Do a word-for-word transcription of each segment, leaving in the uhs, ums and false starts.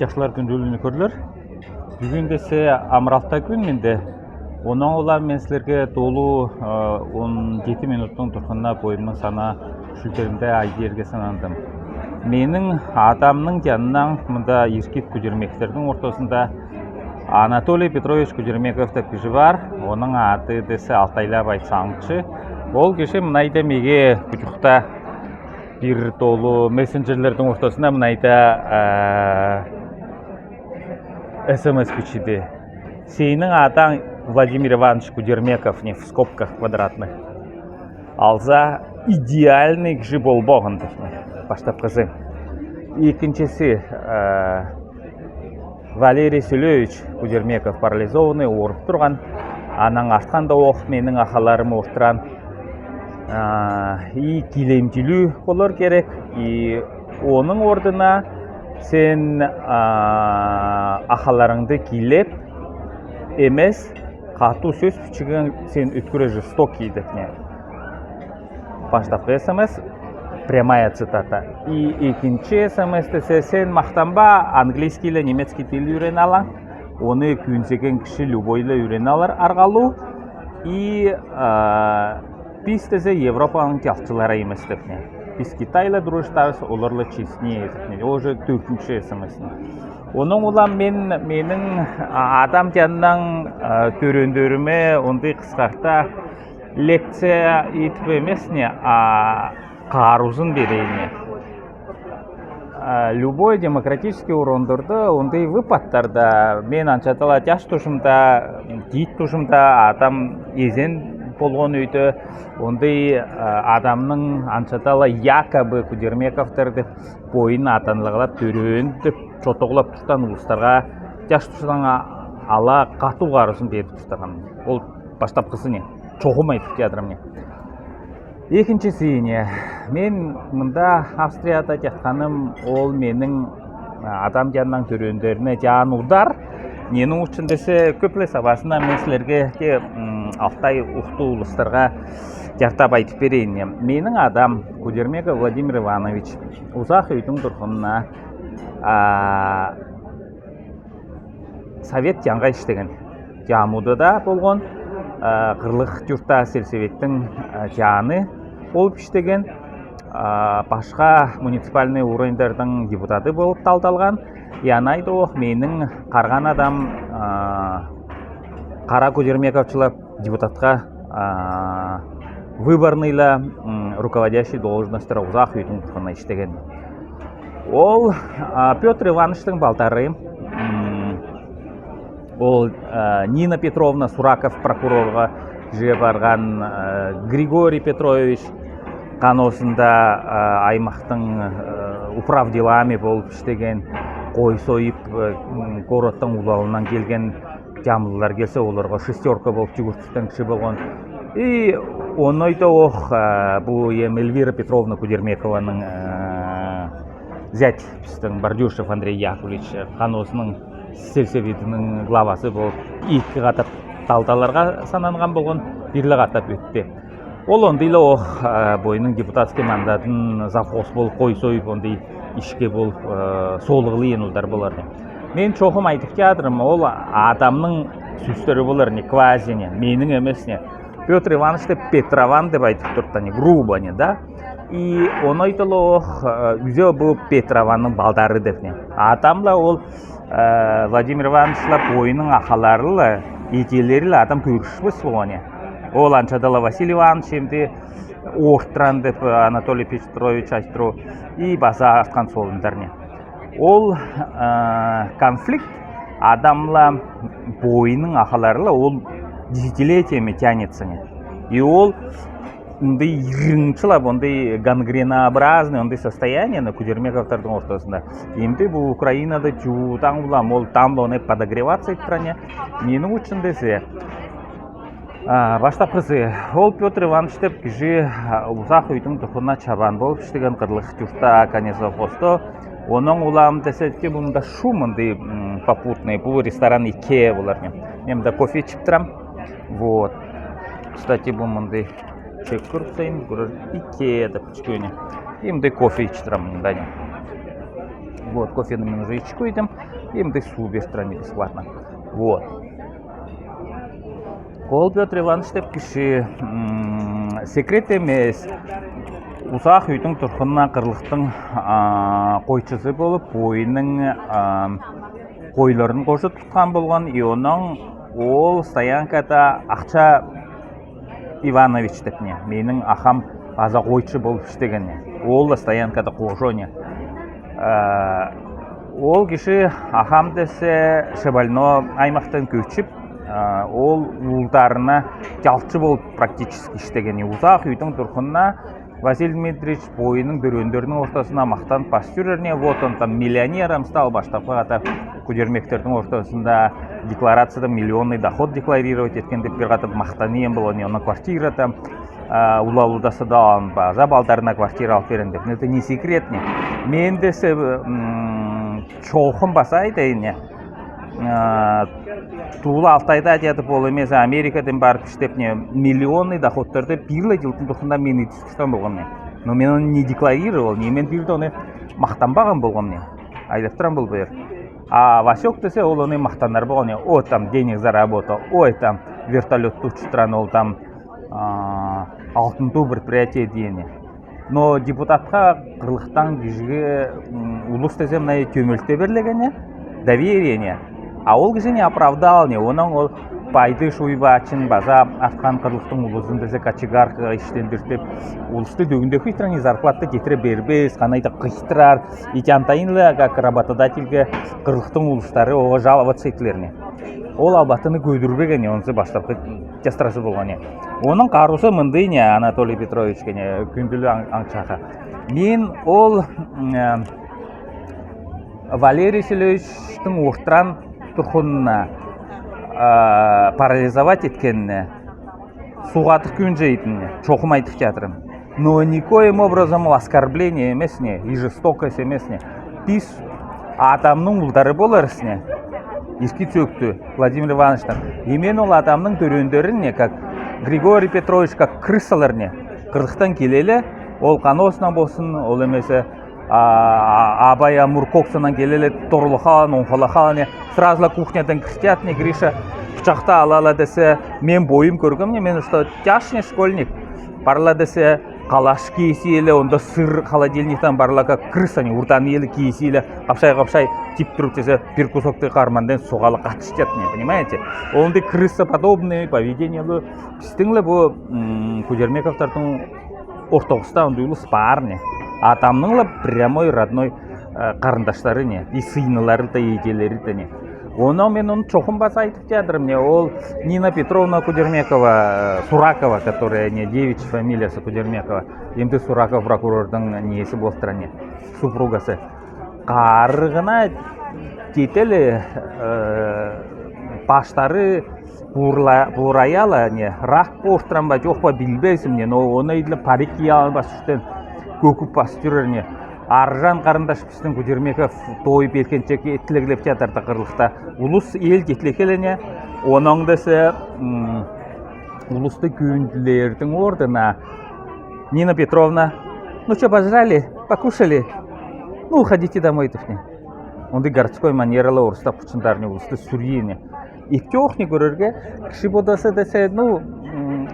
Жакшылар, күндүлү нөкерлер. Бүгүн десе амыралттай күн менде. Онан улам мен силерге долу, э, он жети минуттың турхунна бойымның сана шүлтеримде айдерге санандым. Менің адамның жанынан мында иркит Кудермековтердиң ортасында Анатолий Петрович Кудермеков деп кижи бар. Оның аты десе алтайлап айтсаңчы. Ол кижи мынайда меге кучукта бир долу мессенджерлердиң ортасында мынайда, э, СМС бичиди. Сенің атаң Владимир Иванович Кудермеков, не, в скобках квадратных. Алза идеальный кижи болбоган деп, не, баштапкызы. Экинчиси, э, Валерий Селёевич Кудермеков парализованный, ооруп турган. Анаң арткан да ох, менің ахаларым ооруп турган. А, и килемчилүү болар керек. И оның ордуна сен, а, ахаларыңды килеп эмес, катуу сөс бичиген, сен өткүр жестокий деп, не. Баштапкы СМС, прямая цитата. И экинчи СМС десе, сен мактанба, английский ле, немецкий тил үйрен алаң. Оны күүнзеген киши любой ле үйрен алар аргалуу. И, а, биз десе Европаның жалчылары эмес деп, не. Биз Китай ле дружитабыз, олар ле честнее деп, не. Ол уже дөртинчи СМС. Оның улам мен, менің, а, адам жанынан, а, төрөндериме ондай кыскарта лекция итип эмес, не, а, каарузун берейин, не. А, любой демократический орондарда ондай выпадтарда мен анча даа ла жаш тужумда, жигит тужумда, адам эзен болган өйде ондай, а, адамның анча даа ла якобы Кудермековтар деп бойын атанлыглап, төрөөн деп чотоглап турган улустарга жаш тужумдан а-, ала катуу каарузун берип турган. Ол баштапкызы, не. Чогум айтып жатырам, не. Экинчиси, не, мен мында Австрияда жатканым, ол менің, а, адам жанынан төрөндериме жаан удар. Ненің ӱчӱн десе, кӧп ле сабаасында мен силерге де, м, алтай ухтуу улустарга жартап айтып берейин, не. Менің адам Кудермеков Владимир Иванович узак үйдүң турхунна, а, совет жанга иштеген. Жамбылда болган, а, Кырлык журтта сельсоветтиң, а, жаны болуп иштеген, а, башка муниципальный уровеньдердиң депутаты болуп талдалган. И анайда ох менің карган адам, а, Кара Кудермековчылап депутатка, а, выборныйлап, м, руководящий должностьтар узак үйдүң турхунна иштеген. Ол, а, Пётр Ивановичтиң балдары, м, ол, а, Нина Петровна Сураков прокурорга кижиге барган, а, Григорий Петрович канаусында, а, аймактың, а, управ делами болуп иштеген, кой союп, а, м, городтың улалындан келген жамбыллар келсе, оларга шестерка болуп жүгүрткен кижи болган. И оной да ох, а, бу эм Эльвира Петровна Кудермекованың, а, зять, бистиң Бордюшев Андрей Яковлевич, канаусының сельсоветиниң главасы болуп, эки катап талдаларга сананган болган, бир ле катап өтти. Ол ондыйлы ох, а, бойының депутатский мандатын, завхоз болуп, кой союп, ондай ишке болуп, а, соолуглы ийген улдар болар, не. Мен чогум айтып жатырым, ол адамның сөстери болар, не, квази, не, менің эмес, не. Пётр Иванович деп Петрован деп айтып турды, не, грубо, не, да. И оной да ла ох, а, үзе бу Петрованың балдары деп, не. Адамла ол, а, Владимир Ивановичла бойының ахалары ла, эжелери ла адам кӧрүшпес болган, не. Ол анча даа ла Василий Иванович эмди ооруп турган деп, а, Анатолий Петрович айтып турар, и база арткан солундар, не. Ол, а, конфликт адамла бойының ахалары ла ол десятилетиями тянется, не. И ол мындай иринчилап, ондай гангренообразный, ондай состояние, не, Кудермековтардың ортасында. Эмди бу Украинада жуутаң улам, ол тамблоны подогреваться этип турар, не. Ненің ӱчӱн десе, а, баштапкызы, ол Пётр Иванович деп кижи, а, узак үйдүң турхунна чабан болуп иштеген Кырлык журтта, колхозда. Оной улам десе, ке, мында шум, мындай, м, попутный, бу ресторан Икеа болар, не. Мен мында кофе ичип турам. Вот. Кстати, бу мындай чек көрсетейин, көрер, Икеа деп кичкене. И мындай кофе ичип турам мында, не. Вот, кофе мен уже ичеку эдим, и мындый суу берип турар бесплатно. Вот. Ол Пётр Иванович деп киши, секрет эмес. Узак үйдинъ турханына кырлыктынъ койчузы болып, бойынынъ койларын кожа туткан болган, и онынъ ол стоянкада Ахча Иванович деп не, меним ахам аза койчу болып иштеген не. Ол да стоянкада кожа не. Ол киши, ахам десе, Шебально аймактан көчип, ол уулдарына жалчы болып практически иштеген не. Узак үйдинъ турханына Василий Дмитриевич бойынынъ дөрендерининъ ортасына мактанып бас тюрер не. Вот он там миллионер, ам стал баштапкы ката Кудермековтердинъ ортасында декларацияда миллионный доход декларировать эткен деп бир ката мактана эдим болган не. Онынъ квартира там улалуда сада алынба, аза балдарына квартира алып берем деп. Это не секрет не. Мен десе чогым баса айтайын не. Туула Алтайда дедип, ол эмесе Америкадан барып иштеп не, миллионный доходтарды бир ла йылдынъ турханында мен этип турган болгам не. Но мен оны не декларировал не, мен бир де оны мактанбаган болгам не. Айлап турам бол бер. А Васёк десе, ол оны мактанар болган не. О, там денег заработал, ой, там вертолётта учтырган, ол там алтын туу предприятие деген не. Но депутатка, кырлыктан кишиге улус десе мына тёмелте берилген не, доверие не. А ол киши не оправдал не, онынъ ол Байдыш Уйбаачын база арткан кырлыктынъ улузун десе кочегаркага иштендиртип, улусты дөгүнде кыйдырар не, зарплата кетире бербес, канайда кыйдырар, ити антайын ла как работодательге кырлыктынъ улустары ога жаловаться этилер не. Ол абатыны көдүрбеген не, онсыз баштапкы частырасы болган не. Онынъ каруусу мындый не, Анатолий Петровичке не, күндүлү аңчага. Мен ол Валерий Васильевичтинъ ортыран турханына, парализовать эткенине сугатыр күүн жейдин, чогым айтып чатырым. Но никоим образом ол оскорбление эмес не, и жестокость эмес не. Биз адамнынъ улдары боларбыз не. Иски цөктү Владимир Ивановичтан. И мен ол адамнынъ дөрендерин не, как Григорий Петрович, как крысалар не, кырлыктан келеле, ол Каносна болсын, ол эмесе Абай Амур Коксоннан келеле, торлохалан, онхолохалан не, сразу ла кухнядан киртят не, Гриша пычакты алала десе, мен бойым көргем не, мен что, тяш не школьник. Парла десе, калаш кииселе, онда сыр холодильниктан парла, как крыса не, урдан иеле кииселе, капшай-капшай тип туруп десе, бир кусокты кармандан сугала катыштят не, понимаете? Ондай крысоподобное поведение бу. Биздинъ ла бу Кудермековтардынъ ортогуста ондай улус бар не. Адамнынъ ла прямой родной карындаштары не, и сыйынлары да, и эжелери да не. Онынъ мен оны чогым баса айтып чатырым не, ол Нина Петровна Кудермекова, Суракова, которая не, девичья фамилиясы Кудермекова, эмди Сураков прокурордынъ неси болтура не, супругасы. Кары гына тетели баштары буураяла не, рак болтурам ба, жок па, билбейсим не, но оны идиле парик кийялбас үстен көгүп бас чүрер не. Аржан карындаш биздинъ Кудермеков той белкенчек эттилеглеп чатырда кырлыкта. Улус эл жетиле келе не, онынъ десе улусты күүндүлердинъ ордуна Нина Петровна: «Ну чё, пожрали, покушали? Ну, уходите домой», — деп не. Ондай городской манералы орустап кучундар не, улусты сүрие не. Ипчок не көрерге, киши бодасы десе, ну,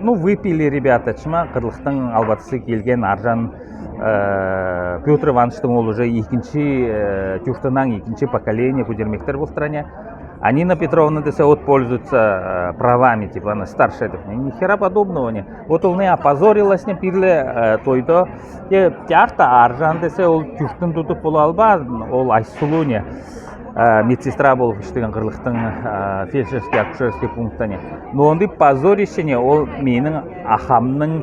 ну, выпили ребята, чыма, кырлыктынъ албатасы келген, аржан, Пётр Ивановичтинъ ол уже экинчи, журтынанъ экинчи поколение Кудермектер болтура не. А Нина Петровна десе, вот, пользуется правами, типа, она старшая, деп не. Ни хера подобного не. Вот ол не опозорилась не, бирле тойда. Те, театр аржан десе, ол журтын тутуп бола албаан, ол Айсулу не, медсестра болып иштеген кырлыктынъ фельдшерский, акушерский пунктта не. Но ондай позорище не, ол меним ахамнынъ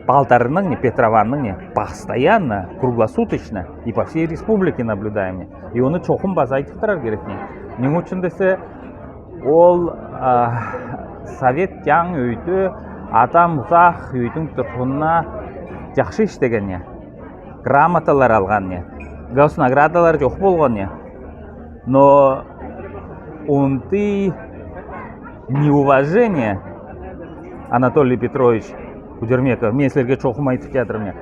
балдарынынъ не, Петрованнынъ не, постоянно, круглосуточно и по всей республике наблюдаем не. И оны чогым баса айтып турар керек не. Эмне ючюн десе, ол совет таңдай өйде адам узак үйдинъ турханына жакшы иштеген не. Грамоталар алган не. Госнаградалар жок болган не. Но ондай неуважение, Анатолий Петрович Кудермеков, мен силерге чогым айтып чатырым не.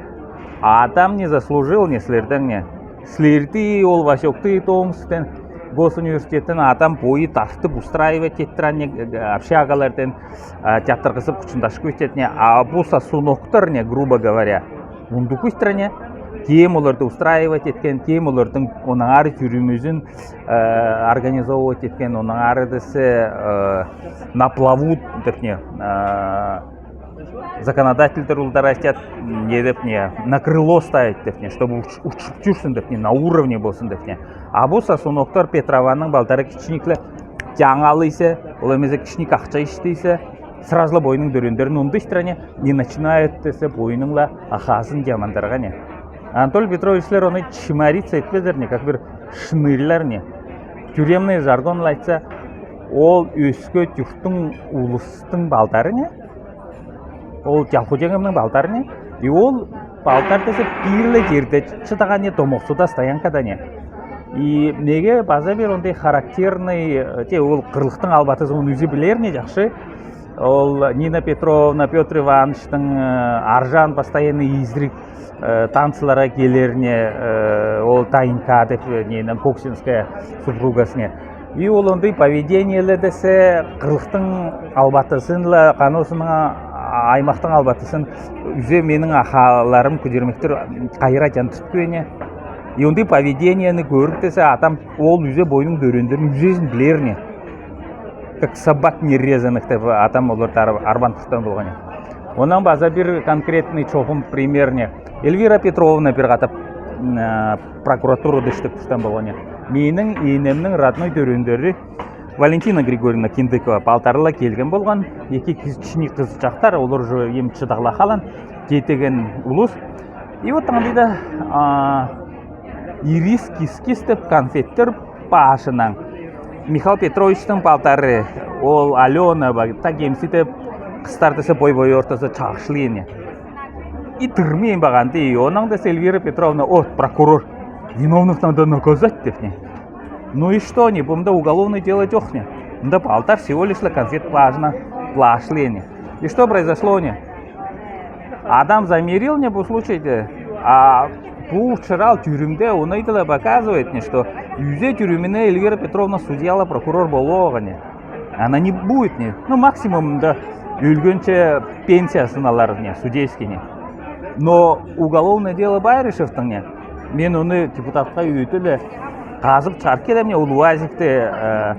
Адам не заслужил не силерден не. Силерди ол Васёкты Томсктен госуниверситеттен адам пой тартып устраивать еттир ане, э, общагалардан, э, театргызып кучундашку иттетне, а бу сасуноктар не, грубо говоря, мундук иттир ане, кем оларды устраивать эткен, кем олардын онаңар тюрюмюзюн, э, организовывать эткен, онаңар десе, э, на плаву деп не, э, законодательдер улдара айтат, не деп не, на крыло ставить деп не, чтобы уч-, учып чурсун деп не, на уровне болсун деп не. А бу сасуноктар Петрованың балдары кичиникле, жаңа ала эсе, ол эмезе кичиник акча иштей эсе, сразу ла бойнуң дөрендерин ундыштыр ане, не начинает десе бойнуң ла ахазын жамандарга не. Анатолий Петровичлер оны чмориться этпезлер не, как бир шныйлар не. Тюремный жаргонла айтса, ол өске журттың, улустың балдары не. Ол жалкуу жеңемнің балдары не. И ол балдар десе, бирле жерде чыдаган не, домоксуда, стоянкада не. И меге база бир ондай характерный, э, те, ол кырлыктың албатызын узи билер не жакшы. Ол Нина Петровна, Пётр Иваныч тың, э, аржаан постоянно изирик, э, танцыларга келер не, э, ол Танька деп, э, ненің, Коксинская супругасы не. И ол ондай поведениеле десе, кырлыктың албатызын ла, канаусынның, а, аймактың албатызын узи менің ахаларым кудермектер кайра жантыртып күүне. И ондай поведениени күүріп десе, адам ол узи бойнуң дөрендерин узезин билер не. Как собак нерезанных деп адам оларды ар-, арбантыктан болган. Онан база бир конкретный чогум пример не. Эльвира Петровна бир катап, м, э, прокуратурада иштеп турган болган. Менің энемнің родной дөрендери Валентина Григорьевна Киндыкова балдары ла келген болган. Эки кичиник кызчактар, олар уже эм чыдаглахалан, жетеген улус. И вот андайда, а, ирис кискис деп конфеттер башынан. Михаил Петровичтің балдары, ол Алёна ба, так эмси деп кыстар десе бой-бой ортазы чагышлы не. И тырмы эм баганды, и онан десе Эльвира Петровна, о, прокурор, виновных надо наказать деп не. Ну и что не, бу мында уголовный дело жок не. Мында балдар всего лишь ла конфет башынан плашлы не. И что произошло не? Адам замерил не бу случайда, а бу чырал тюрюмде, он айтылып показывает не, что узи тюрюмине Эльвира Петровна судья ла, прокурор болуга не. Она не будет не. Ну, максимум да өлгенче пенсиясын алар не, судейский не. Но уголовное дело Байрышевтың не, мен оны депутатка өтіле казып чаркедем не, ол УАЗикте, э,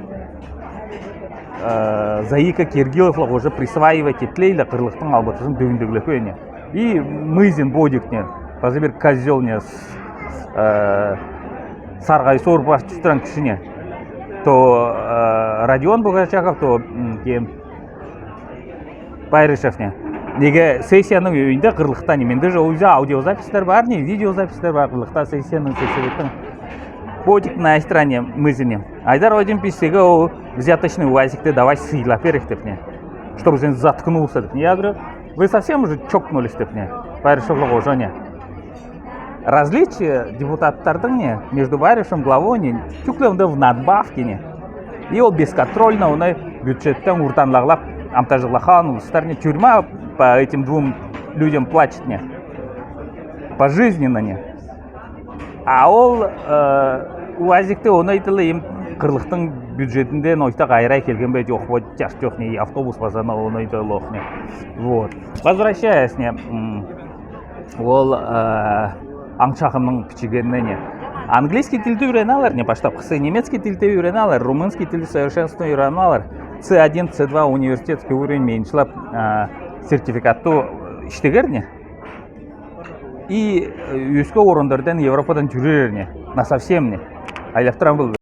э, Заика Киргиловлар уже присваивать этлейле кырлыктың албатызын дөгүндеглепе не. И Мызин Бодик не, база бир козёл не, с-, э, саргай сор баш чустран киши не. То, э, Родион Бугачаков, то, м, кем, Байрышев не. Неге сессияның өйинде кырлыкта не. Менде же ол аудиозаписьтер бар не, видеозаписьтер бар кырлыкта сессияның, сельсоветтің. Бодик найстра не, Мызин не. Айдар Один писеге ол взяточный УАЗикте давай сыйлап берейик деп не. Чтобы сен заткнулся деп не. Я говорю, вы совсем уже чокнулись деп не. Байрышевлар уже не. Различие депутаттардың не, между Байрышевым, главой не, тюкле онда в надбавке не. И ол бесконтрольно оны бюджеттен уртанлаглап, амтажыглахан улустар не, тюрьма по этим двум людям плачет не. Пожизненно не. А ол, э, УАЗикте оны айтылы эм кырлыктың бюджетинден ойта кайрай келген бе, жок бо, жаш жок не, автобус базана оны айтылы ох не. Вот. Возвращаясь не, м, ол, э, аң чагымның пичигенине не. Английский тилди үйреналар не, баштапкысы, немецкий тилди үйреналар, румынский тилди совершенственно үйреналар. С один, С два университетский уровень миинчилап, э, сертификатты иштегер не. И, э, өске орындардан, Европадан жүрер не. Насовсем не. Айлаптырам бул.